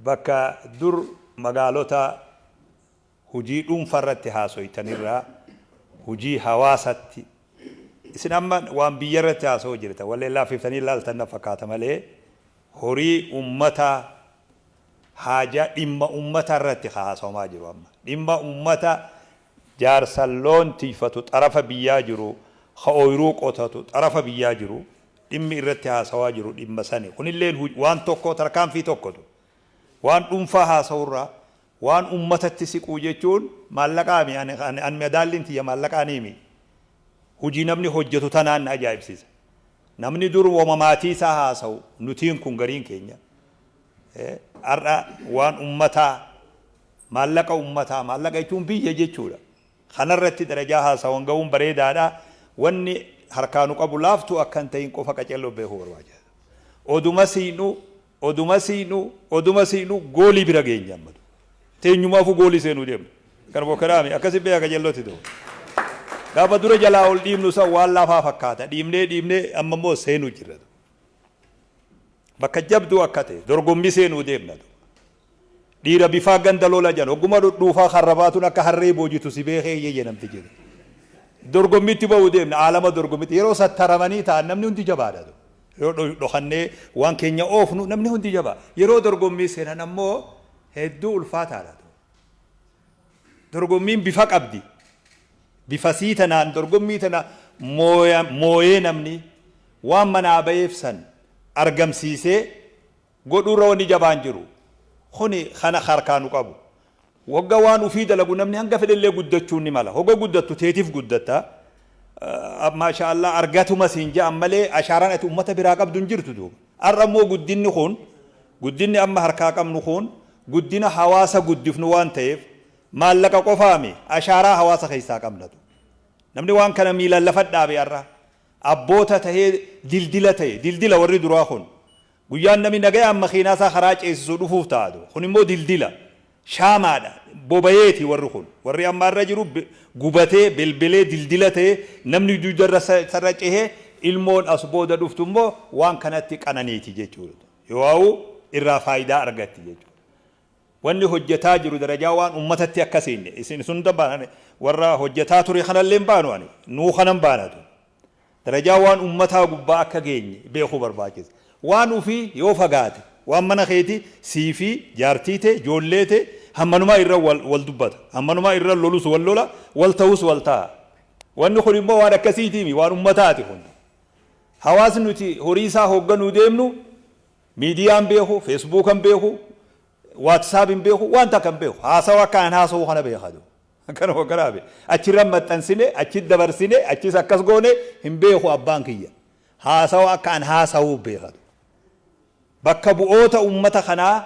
Bakka dur magaalota hujii dhuunfaa irratti haasoytanirraa hujii hawaasatti isin amma waan biyya irratti haasa'uu jirta wallee laaffiftanii ilaaltan na fakkaata malee horii ummataa haajaa dhimma ummataa irratti haasawamaa jiru. Amma dhimma ummata jaarsa loon tiifatu xarafa biyyaa jiru, ka ooyiruu qotatu xarafa biyyaa jiru, dhimmi irratti haasawaa jiru dhimma sani. Kunilleen waan tokko, tarkaanfii tokkotu. Waan dhuunfaa haasawurraa waan ummatatti siquu jechuun maallaqaami. An madaalliin tiyya maallaqaaniimi. Hujii namni hojjetu tanaan na ajaa'ibsiisa. Namni dur wama maatii isaa haasawu, nutiin kun gariin keenya har'a waan ummataa, maallaqa ummataa, maallaqa jechuun biyya jechuudha, kanarratti darajaa haasawan ga'uun bareedaadha. Wanni harkaanu qabu laaftuu akka hin ta'in qofa qaceelloo beekuu barbaachisa. Oduma siinu, oduma siinu, oduma siinu goolii bira geenya. Ammatu teenyumaafuu goolii seenuu deemna. Kana bokkaraami akkasi beeka qaceellootti ta'u. Gaafa dura jalaa ol dhiibnu san waan laafaa fakkaata. Dhiibnee dhiibnee amma immoo seenuu jirra. Bakka jabduu akka ta'e dorgommii seenuu deemna. Dhiira bifaa ganda lola jedhan, hogguma dhudhuufaa karrabaatuun akka harree boojitu si beekee iyyee namti jedhe. Dorgommiitti ba'uu deemna. Aalama dorgommiitti yeroo sattaramanii ta'an namni hundi jabaadha. Yeroo dhokannee waan keenya oofnu namni hundi jabaa. Yeroo dorgommii seenan ammoo hedduu ulfaataadha. Dorgommiin bifa qabdi. Bifa sii tanaan dorgommii tana mooyee namni waan manaa ba'eef san argamsiisee godhuurra wanni jabaan jiru. Kuni kana harkaanu qabu. Wagga waan ufii dalagu namni hanga fedhellee guddachuun ni mala. Hogga guddattu teetiif guddatta. Maasha Allah, argatuma siin ja'an malee ashaaraan ati ummata biraa qabdu hin jirtu duuba. Har'a immoo guddinni kun, guddinni amma harkaa qabnu kun, guddina hawaasa guddifnu waan ta'eef maallaqa qofaami, ashaaraa hawaasa keessaa qabnatu. Namni waan kana miilaan lafa dhaabe har'a abboota tahee dildila ta'e, dildila warri duraa kun. Guyyaan namni nagayaan makiinaa isaa karaa ceesisu dhufuuf taa'atu. Kun immoo dildila. Shaamaadha. Bobayeeti warri kun. Warri amma irra jiru gubatee belbelee dildila ta'ee namni dugdarra sarra cehee ilmoon as booda dhuftu immoo waan kanatti qananiiti jechuudha. Yoo irraa faayidaa argatti jechuudha. Wanni hojjetaa jiru darajaa waan ummatatti akka seenne isin sun baanane, warra hojjetaa ture kanallee hin baanu, ani nuu kanan baanatu. Darajaa waan ummataa gubbaa akka geenye beekuu barbaachisa. Waan ufii yoo fagaate, waan mana keeti sii fi jaartii ta'e ijoollee ta'e hammanumaa irra wal dubbata. Hammanumaa irra lolus wal lola, wal ta'us wal ta'a. Wanni kun immoo waan akkasiitiimi, waan ummataati kun. Hawaasni nuti horii isaa hoogganuu deemnu miidiyaan beeku, Facebookan beeku, WhatsAppin beeku, waan takka hin beeku. Haasawa akka an haasa'u kana beekatu. Akkana hogganaabe. Achirra maxxansine, achi dabarsine, achis akkas goone hin beeku abbaan kiyya. Haasawa akka an haasa'u beekatu. Bakka bu'oota ummata kanaa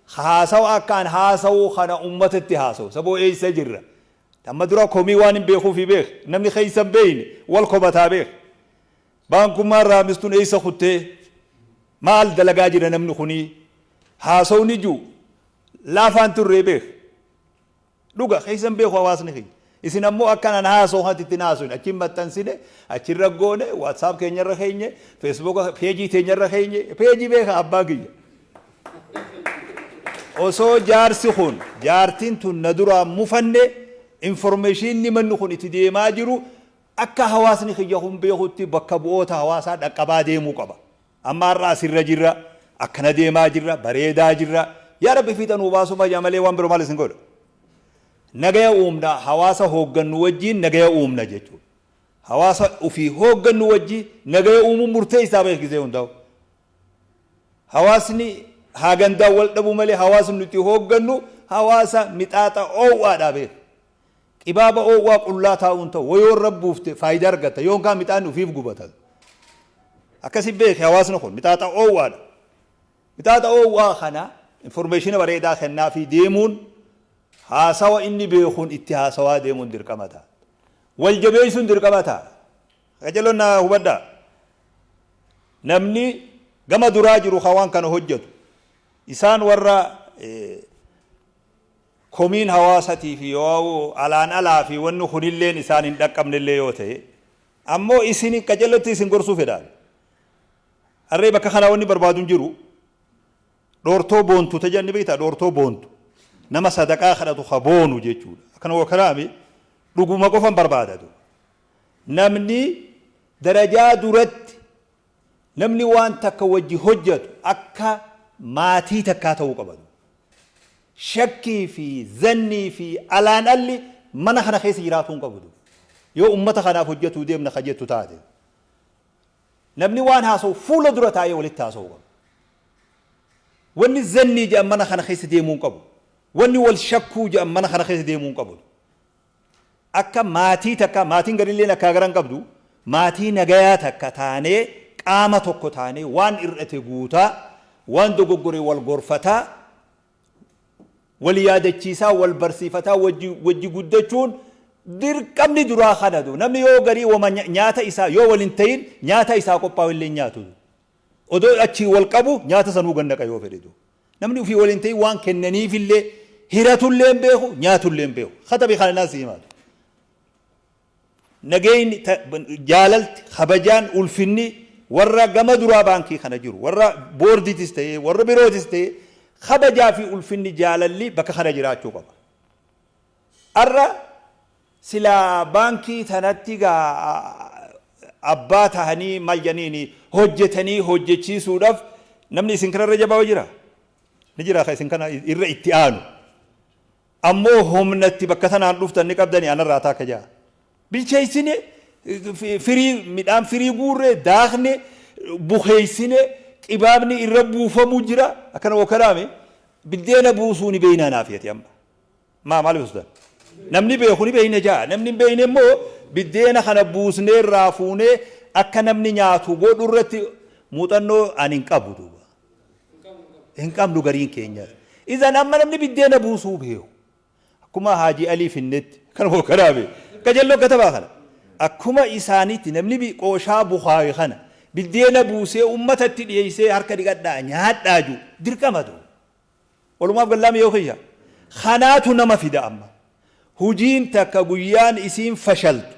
haasawa akka an haasa'u kana ummatatti haasa'u. Saboo eessa jirra? Amma dura komii waan hin beekuufi beek. Namni keessa hin beekne wal komataa beek. Baankummaan raamistuun eessa kuttee? Maal dalagaa jira namni kunii? Haasawni jiru laafaan turree beek. Dhuga keessa hin beeku hawaasni keenya. Isin ammoo akkanaan haasa'u kanatti ittiin haasa'u achiin maxxansine, achirra goone, WhatsApp keenyarra keenye, Facebook peejii teenyarra keenye, peejii beeka abbaa kiyya. Osoo jaarsi kun, jaartiin tun na duraan mufanne, informationni manni kun itti deemaa jiru akka hawaasni kiyya kun beekutti bakka bu'oota hawaasaa dhaqqabaa deemuu qaba. Amma har'a asirra jirra, akkana deemaa jirra, bareedaa jirra. Yaa Rabbi, fiixa nuu baasuu fayyaa malee waan biroo maal isin godha? Nagaya uumna, hawaasa hooggannu wajjiin nagaya uumna jechuudha. Hawaasa ofii hooggannu wajjii nagaya uumuun murteessaa beek gisee hundaa'u. Hawaasni haa gandaan wal dhabu malee hawaasni nuti hooggannu hawaasa mixaaxa oowwaadhaa beek. Qibaaba oowwaa qullaa taa'uun ta'u wayoo irra buufte faayidaa argatta, yoon kaan mixaanni ofiif gubata. Akkasi beeki, hawaasni kun mixaaxa oowwaadha. Mixaaxa oowwaa kana informationa bareedaa kennaafii deemuun, haasawa inni beekuun itti haasawaa deemuun dirqama ta'a. Wal jabeessuun dirqama ta'a. Qajeelloon na hubadhaa. Namni gama duraa jiru kan waan kana hojjetu isaan warra komiin hawaasatii fi yoo alaan alaa fi wanni kunilleen isaan hin dhaqqabnellee yoo ta'e ammoo isin qajeellotti isin gorsuu fedhaan. Harree bakka kanaa wanni barbaadu hin jiru. Dhoortoo boontu tajanni beektaa? Dhoortoo boontu nama sadaqaa kadhatu ka boonu jechuudha. Akkana waa kalaami dhuguma qofan barbaadatu. Namni darajaa duratti namni waan takka wajji hojjatu akka maatii takkaa ta'uu qabatu. Shakkii fi zannii fi alaan alli mana kana keessa jiraatuu hin qabdu. Yoo ummata kanaaf hojjetuu deemna ka jettu taate. Namni waan haasa'u fuula dura taa'ee walitti haasa'uu qaba. Wanni zannii jedhan mana kana keessa deemuu hin qabu. Wanni wal shakkuu jedhan mana kana keessa deemuu hin qabu. Akka maatii takka, maatiin garilleen akkaa garan qabdu, maatii nagayaa takka taanee, qaama tokko taanee, waan ir'ate guutaa, waan dogoggore wal gorfataa, wal yaadachiisaa, wal barsiifataa wajji guddachuun dirqamni duraa kanatu. Namni yoo garii wama nyaata isaa yoo wal hin ta'in nyaata isaa qophaa'u illee nyaatu. Odoo achii wal qabu nyaata sanuu gannaqa yoo fedhe. Namni ofii wal hin ta'in waan kennaniifillee hiratullee hin beeku, nyaatullee hin beeku. Katabii kana naas himaatu. Nageenyi, jaalalti, kabajaan, ulfinni warra gama duraa baankii kana jiru, warra boordiitis ta'ee warra birootis ta'ee, kabajaa fi ulfinni jaalalli bakka kana jiraachuu qaba. Arra silaa baankii tanatti gaa abbaa tahanii maal jedhaniini hojjetanii hojjechiisuudhaaf namni isin kanarra jabaa jira. Ni jira ka isin kana irra itti aanu. Ammoo humnatti bakka tanaan dhuftan ni qabdanii anarraa taakka jaa. Bilcheessine, firii midhaan firii guurree daakne, bukeessine, qibaabni irra buufamu jira, akkana wakalaame biddeena buusuu ni beeynaa naafiyati amma. Maa maaliif osoo namni beeku ni beeyna jaa, namni hin beeyne immoo biddeena kana buusnee irraa fuunee akka namni nyaatu godhu irratti muuxannoo ani hin qabu duuba. Hin qabnu gariin keenya. Izan amma namni biddeena buusuu beeku. Akkuma Haajii Alii finnetti kan hoogganame qajeelloo katabaa kana. Akkuma isaaniitti namni qooshaa bukaawe kana biddeena buusee uummatatti dhiyeessee harka dhiqadhaa nyaadhaa jiru dirqama duuba. Walumaaf gallaame yoo kiyya. Kanaatu nama fida amma. Hujiin takka guyyaan isiin fashaltu,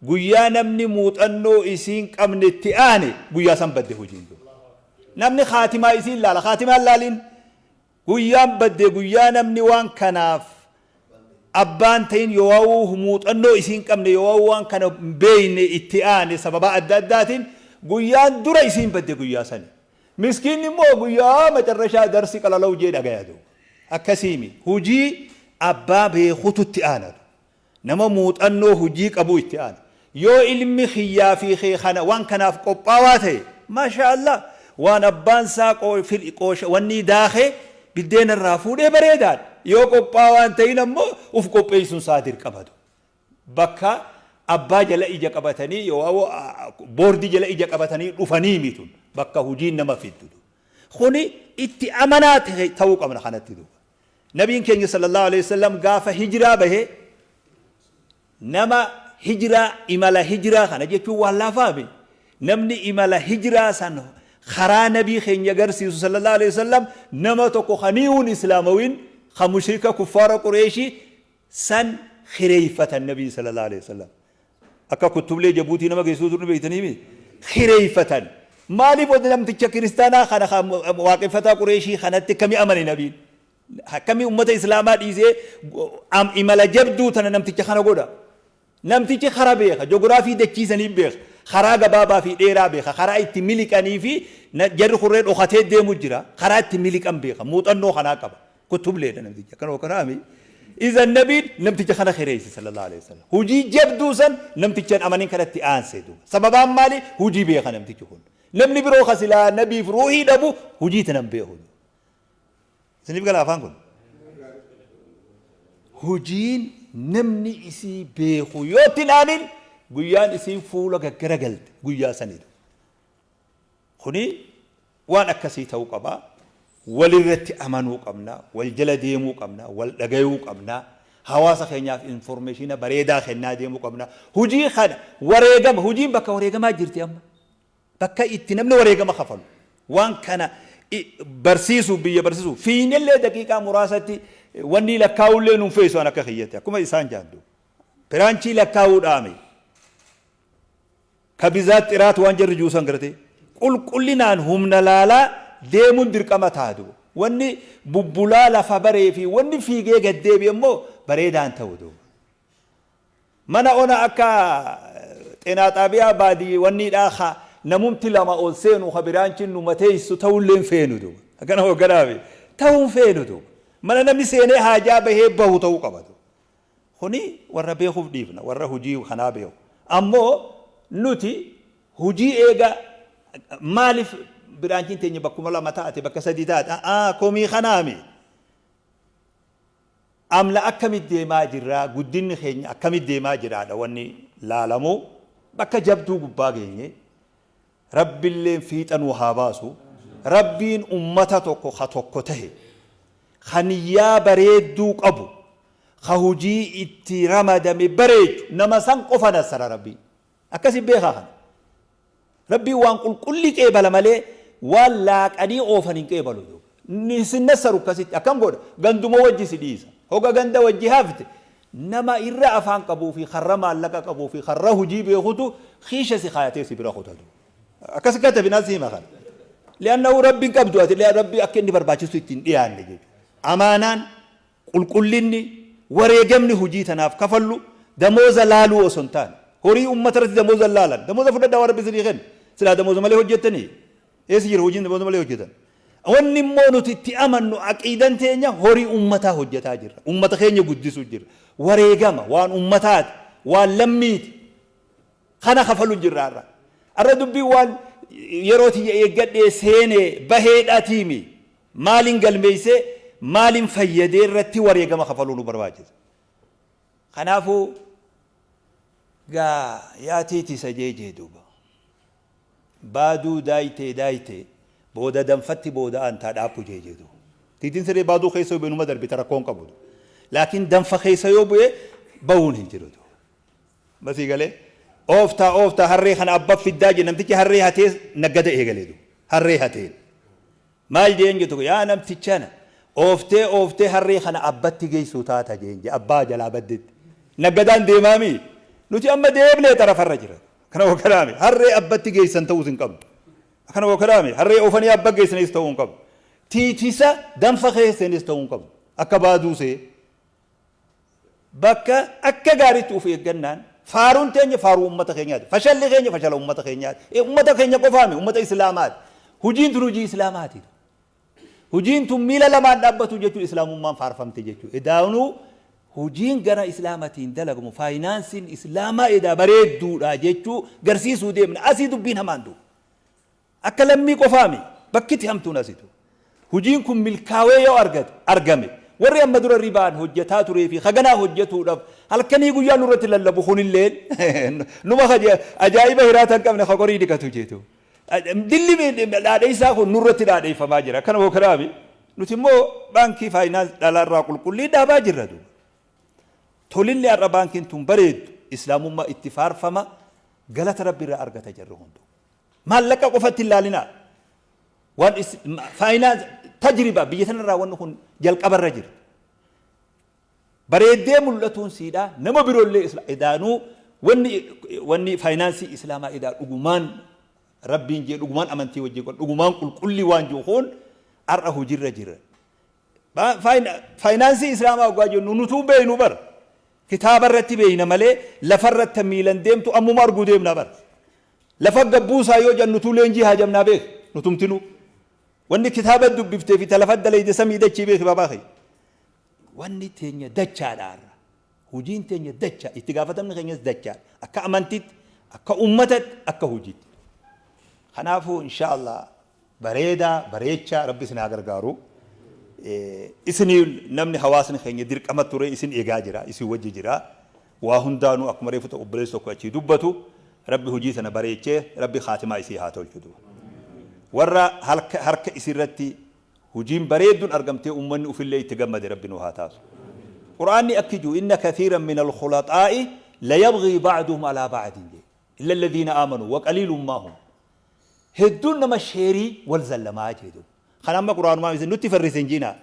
guyyaa namni muuxannoo isiin qabne itti aane, guyyaa san badde hujiin tun. Namni kaatimaa isiin laala, kaatimaan laaliin guyyaan badde guyyaa namni waan kanaaf abbaan ta'in yoo muuxannoo isiin qabne, yoo waan kana hin beeyne itti aane sababa adda addaatiin guyyaan dura isiin badde guyyaa sani. Miskiinni immoo guyyaa macarrashaa darsi qalalaw jee dhagaya duuba. Akkasiimi hujii abbaa beekutu itti aanatu. Nama muuxannoo hujii qabu itti aana. Yoo ilmi kiyyaa fi kee kana waan kanaaf qophaawaa ta'e, maasha Allah, waan abbaan isaa qoosha wanni daakee biddeena irraa fuudhee bareedaadha. Yoo qophaawaa hin ta'in ammoo uf qopheessuun isaa dirqamatu. Bakka abbaa jala ija qabatanii yoo boordii jala ija qabatanii dhufanii mitun bakka hujiin nama fiddu. Kuni itti amanaa ta'uu qabna kanatti duuba. Nabiin keenya sallallahu alaihi wasallam gaafa hijiraa bahe, nama hijiraa imala hijiraa kana jechuun waan laafaame, namni imala hijiraa san karaa nabii keenya agarsiisu sallallahu alaihi wasallam nama tokko kaniiwun islaamawiin ka mushrika kuffaara Qureeshii san hireeffatan nabiin sallallahu alaihi wasallam. Akka kuttublee Jabuutii nama geessuu turni beektanii hireeffatan. Maaliif namticha kiristaanaa kana waaqeffataa Qureeshii kanatti akkamii amane nabiin? Akkamii ummata islaamaa dhiisee imala jabduu tana namticha kana godha? Namtichi kara beeka, joogiraafii dachiisanii beeka, karaa gabaabaa fi dheeraa beeka, karaa itti miliqanii fi jarri kurree dhokatee deemu jira, karaa itti miliqan beeka, muuxannoo kanaa qaba. Kutubleedha namtichi. Akkana kanaami. Izan nabiin namticha kana hireesse sallallahu alaihi wasallam. Hujii jabduu san namticha amanin kanatti aansee duuba. Sababaan maali? Hujii beeka namtichi kun. Namni biroo kasilaa nabiif ruuhii dhabu hujii tanan beeku. Isiniif gala afaan kun? Hojiin namni isii beeku yoo itti hin aanin guyyaan isiin fuula gaggaragalte guyyaa sanidha. Kuni waan akkasii ta'uu qaba. Walirratti amanuu qabna, wal jala deemuu qabna, wal dhagayuu qabna. Hawaasa keenyaaf informeeshina bareedaa kennaa deemuu qabna. Hojii kana wareegama, hojiin bakka wareegamaa jirti amma. Bakka itti namni wareegama kafalu. Waan kana barsiisuu, biyya barsiisuu fiinellee daqiiqaa muraasatti wanni lakkaa'ullee nuun feesu an akka kiyyatti akkuma isaan jaaddu. Piraanchii lakkaa'uu dhaame. Ka bizaat xiraat waan jarri juusan gartee qulqullinaan humna laalaa deemuun dirqama taatu. Wanni bubbulaa lafa baree fi wanni fiigee gad deebi'e immoo bareedaan ta'u duuba. Mana ona akka xeenaa xaabiyaa baadii wanniidhaa ka namumti lama ol seenu ka biraanchin numa teessu ta'ullee hin feenu duuba. Akkana hogganaafi ta'uu hin feenu duuba. Mana namni seenee haajaa bahee bahu ta'uu qaba duuba. Kuni warra beekuuf dhiifna, warra hujii kanaa beeku. Ammoo nuti hujii eega maaliif biraanchiin teenya bakkuma lama taate, bakka sadii taate, a'aa komii kanaami. Amla akkamit deemaa jirraa, guddinni keenya akkamit deemaa jiraadha wanni laalamu. Bakka jabduu gubbaa geenye. Rabbilleen fiixa nuu haa baasu. Rabbiin ummata tokko ka tokko tahe, ka niyyaa bareedduu qabu, ka hujii itti ramadame bareechu, nama san qofa nassara Rabbiin. Akkasi beekaa kana. Rabbiin waan qulqullii qeebala malee waan laaqanii oofan hin qeebalu. Sin nassaru akkasitti. Akkam godha? Ganduma wajji si dhiisa. Hoga ganda wajji hafte nama irra afaan qabuu fi karra maallaqa qabuu fi karra hujii beekutu kiisha si kaayatee si bira kutatu. Akkas katabi naas hima kana. Li'annahu Rabbiin qabdu ati Rabbi akka inni barbaachisu ittiin dhiyaanne jechuudha. Amaanaan, qulqullinni, wareegamni hujii tanaaf kafallu damooza laaluu osoo hin taane. Horii uummata irratti damooza hin laalan. Damooza fudhadhaa waan Rabbi isinii kenne. Silaa damooza malee hojjettanii. Eessa jira hojiin damooza malee hojjetan? Wanni immoo nuti itti amannu aqiidan teenya horii uummataa hojjetaa jirra. Uummata keenya guddisuu jirra. Wareegama waan uummataati, waan lammiiti. Kana kafalu jirra har'a. Har'a dubbiin waan yeroo tiyya eeggadhee seenee baheedhaatiimi. Maaliin galmeessee maaliin fayyadee irratti wareegama kafaluu nu barbaachisa. Kanaafuu gaa yaatii tisa jeejee duuba. Baaduu daaytee daaytee booda danfatti booda aantaa dhaaphu jeejee duuba. Tiitiin siree baaduu keessa yoo bu'e numa darbita rakkoon qabu. Laakiin danfa keessa yoo bu'e bahuun hin jiru. Masii galee ooftaa ooftaa harree kana abba fiddaa jedhe namtichi harree hatee naggada eegalee duuba. Harree hateen. Maal jeen jettu yaa namtichana ooftee ooftee harree kana abbatti geessuu taata jeen je abbaa jalaa baddetti. Naggadaan deemaami nuti amma deemnee xarafarra jira. Kana wakalaame harree abbatti geessan ta'uus hin qabdu. Kana wakalaame harree oofanii abba geessanis ta'uu hin qabdu. Tiitisa danfa keessanis ta'uu hin qabdu. Akka baaduusee bakka akka gaariitti of eeggannaan faaruun teenya faaruu uummata keenyaati. Fashalli keenya fashala uummata keenyaati. Uummata keenya qofaami uummata islaamaati. Hujiin tun hujii islaamaati. Hujiin tun miila lamaan dhaabbatu jechuun islaamummaan faarfamte jechuudha. Edaanuu hujiin gara islaamatiin dalagamu faayinaansiin islaamaa edaa bareedduudha jechuu garsiisuu deemna. Asii dubbiin hamaan duuba. Akka lammii qofaami bakkiti hamtuun asitu. Hujiin kun milkaawee yoo argate argame warri amma dura ribaan hojjetaa turee fi haganaa hojjetuudhaaf halkanii guyyaa nurratti lallabu kunilleen numa ajaa'iba hiraata hin qabne qorii dhiqatu jeetu. Dilli dhaadheessaa kun nurratti dhaadheeffamaa jira. Akkana hookanaafi nuti immoo baankii faayinaans dhalaarraa qulqullii dhaabaa jirra duuba. Tolinni har'a baankiin tun bareeddu islaamummaa itti faarfama galata rabbi irraa argata jarri hundu. Maallaqa qofatti hin laalinaa. Waan faayinaans tajriba biyya sanarraa wanni kun jalqabarra jira. Bareeddee mul'atuun siidhaa nama biroollee edaanuu wanni faayinaansii islaamaa edaa dhugumaan rabbiin jee dhugumaan amantii wajjin dhugumaan qulqullii waan jiru kun har'a hojiirra jira. Faayinaansii islaamaa waggaa jennu nutuu beeynu bara. Kitaaba irratti beeyna malee lafa irratti miilan deemtu ammuma arguu deemna bara. Lafa gabbuusaa yoo jennu nutuu leenjii haajamnaa beek nutumtinuu. Wanni kitaaba dubbiftee fi talafa dalayde samii dachii beeki baabaa kee. Wanni teenya dachaadha har'a. Hojiin teenya dacha itti gaafatamni keenyas dachaadha. Akka amantiitti, akka ummatatti, akka hojiitti. Kanaafuu inshaallah bareedaa bareechaa rabbi isin haa gargaaru. Isinii namni hawaasni keenya dirqama ture isin eegaa jira isin wajji jira. Waa hundaanuu akkuma reefu ta'u obboleessi tokko achii dubbatu rabbi hojii sana bareechee rabbi kaatimaa isii haa tolchu. Warra harka isirratti hujiin bareedduun argamtee uummanni ufillee itti gammade rabbi nu haa taasu. Qur'aanni akki jiru inna kathiiran min al-khulaxaa'i la yabghii ba'duhum alaa ba'din jedhe. Illa alladhiina aamanu wa qaliilun maa hum. Hedduun nama sheerii wal zallamaa jedhu. Kan amma qur'aanumaa isin nutti farrise hin jiinaa.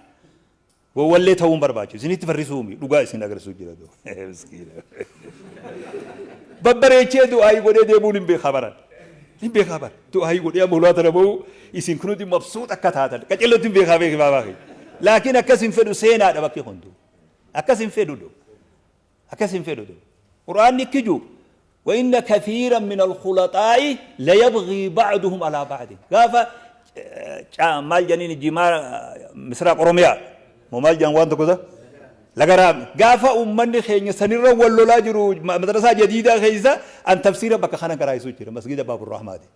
Wawwallee ta'uun barbaachisu. Isinitti farrisuumi dhugaa isin agarsiisuu jira. Miskiina. Babbareechee du'aayii godhee deemuun hin beekaa baran. Hin beekaa bara. Du'aayii godhee amma hulaa tana bahu isin kunuti mabsuut akka taatan qacellotti hin beekaa beeki baabaa kiyya. Laakiin akkas hin fedhu seenaadha bakki kun duuba. Akkas hin fedhu duuba. Akkas hin fedhu duuba. Qur'aanni kiju wa inna kathiiran min al-khulaxaa'i la yabghii ba'duhum alaa ba'din. Gaafa maal jedhaniin jimaa misraaq Oromiyaa moo maal jedhan waan tokko isa laga raabne gaafa uummanni keenya sanirra wal lolaa jiru madrasaa jadiidaa keessa an tafsiira bakka kana garaayisuu jira masgida Baabur Rahmaati.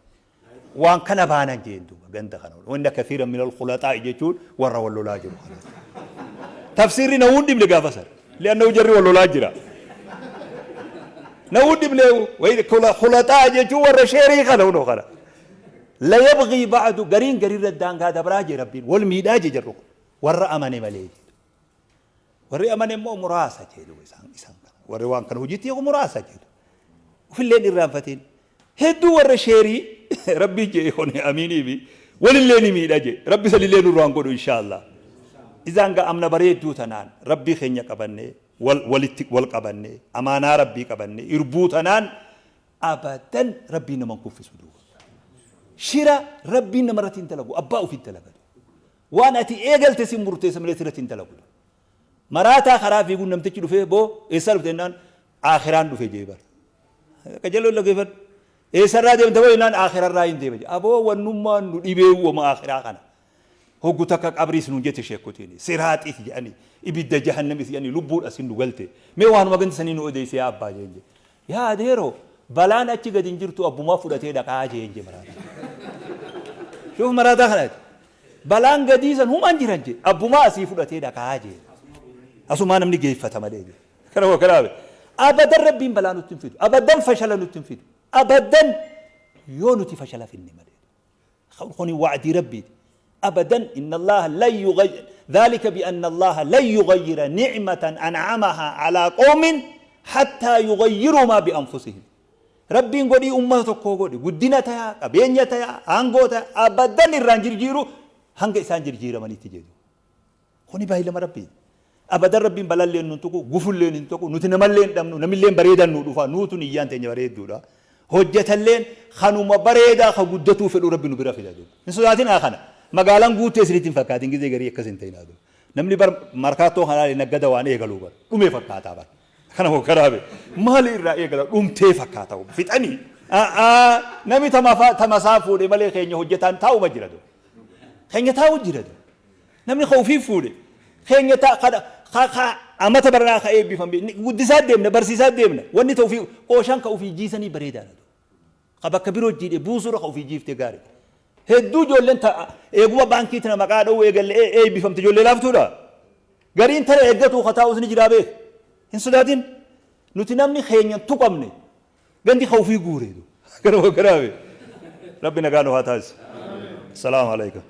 Waan kana baanan jeen duuba ganda kana wa inna kathiiran min al-khulaxaa'i jechuun warra wal lolaa jiru kana. Tafsiirri na huun dhibne gaafa san. Li'annahu jarri wal lolaa jira. Na huun dhibne khulaxaa jechuun warra sheerii kana hunoo kana. La yabghii ba'du gariin gariirra daangaa dabraa jee Rabbiin wal miidhaa jee jarru kun warra amane malee jedhu. Warri amane immoo muraasa jedhu isaan kana. Warri waan kana hojiitti hiiku muraasa jedhu. Ufillee hin irraanfatiin. Hedduu warra sheerii Rabbii jee kun amiinii fi walillee ni miidha jee. Rabbi sanillee nurraan godhu inshaallah. Isaan gaa amna bareedduu tanaan Rabbii keenya qabannee wal walitti wal qabannee amaanaa Rabbii qabannee irbuu tanaan abadan Rabbiin nama hin kuffisu duuba. Shira Rabbiin namarratti hin dalagu abbaa ofiitti dalaga. Waan ati eegalte sin murteessa malee sirratti hin dalagu. Maraataa karaa fiiguun namtichi dhufee boo eessaa dhufte jennaan aakhiraan dhufe jee bar. Qajeeloo dhageeffadhu. Eessarraa deemte boo jennaan aakhirarraa hin deema jee. Aboo wannummaan nu dhibee wama aakhiraa kana. Hoggu takka qabriis nuun jette sheekkotiin. Siraaxiis jedhanii ibidda jahannamis jedhanii lubbuun asin nu galte. Mee waanuma ganda sanii nu odeessi yaa abbaa jeen jee. Yaa adeeroo balaan achi gadi hin jirtu abbumaa fudhatee dhaqaa jeen jee maraataa. Shuuf maraataa kana. Balaan gadii san humaan jiran jee abbumaa asii fudhatee dhaqaa jee. Asumaa namni geeffata malee jee. Kana waa kanaa abadan Rabbiin balaa nutti hin fidu. Abadan fashala nutti hin fidu. Abadan yoo nuti fashala finne malee. Kuni wa'dii Rabbiiti. Abadan inna Allaha lan yughayyir dhalika bi anna Allaha lan yughayyira ni'matan an'amaha ala qawmin hatta yughayyiru ma bi anfusihim. Rabbiin godhii ummata tokkoo godhe guddina tayaa qabeenya tayaa aangoo tayaa abadan irraan jirjiiru hanga isaan jirjiiramanitti jedhu. Kuni baay'ilama Rabbiiti. Abadan Rabbiin balalleen nun tuqu, gufulleen hin tuqu, nuti namallee hin dhabnu, namilleen bareedan nu dhufa, nuutu niyyaan teenya bareedduudha. Hojjatalleen kanuma bareedaa ka guddatuu fedhu Rabbi nu bira fida duuba. Hin sodaatinaa kana. Magaalaan guuttee isinitti hin fakkaatin gizee garii akkas hin ta'inaa duuba. Namni bar markaattoo kanaa naggada waan eegaluu bar. Dhumee fakkaataa bar. Kana hoo karaa be. Maali irraa eegala dhumtee fakkaata fixanii. Nami tamasaa fuudhe malee keenya hojjetaan taa'uma jira duuba. Keenya taa'u jira duuba. Namni ka ufii fuudhe keenya ta ka ka ka amata baranaa ka eebbifame guddisaa deemna barsiisaa deemna wanni ta ufii qooshaan ka ufii jiisanii bareedaadha. Ka bakka biroo jiidhe buusuurra ka ufii jiifte gaarii. Hedduu ijoolleen ta eeguma baankii tana maqaa dha'uu eegalle eebbifamte ijoollee laaftuudha. Gariin tana eeggatuu ka taa'us ni jiraa beek. Hin sodaatin. Nuti namni keenya hin tuqamne gandi ka ufii guure. Gara garaabe. Rabbi nagaa nu haa taasisu. Salaamu alaikum.